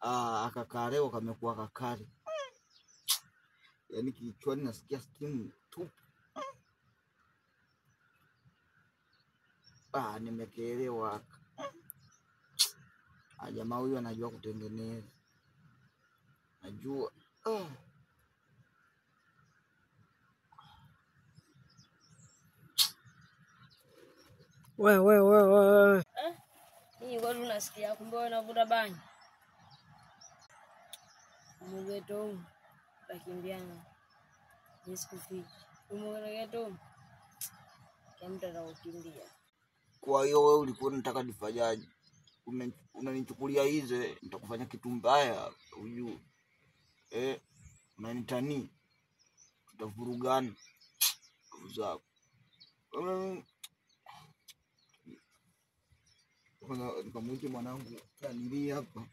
Akakaleo kamekuwa kakali. Yaani kichwani nasikia stimu tupu. Nimekeelewa. Jamaa huyu anajua kutengeneza. Najua. Wewe. Mimi kwa nasikia kumbe wewe unavuta bangi. Mugeto takimbiana. Nisikufiche. Umugeto mtu atakukimbia. Kwa hiyo wewe ulikuwa unataka nifanyaje? Unanichukulia hizo, nitakufanya kitu mbaya ujue. Unanitani. Tutavurugana. Uzako. Kwanza nikamwite mwanangu nili hapa.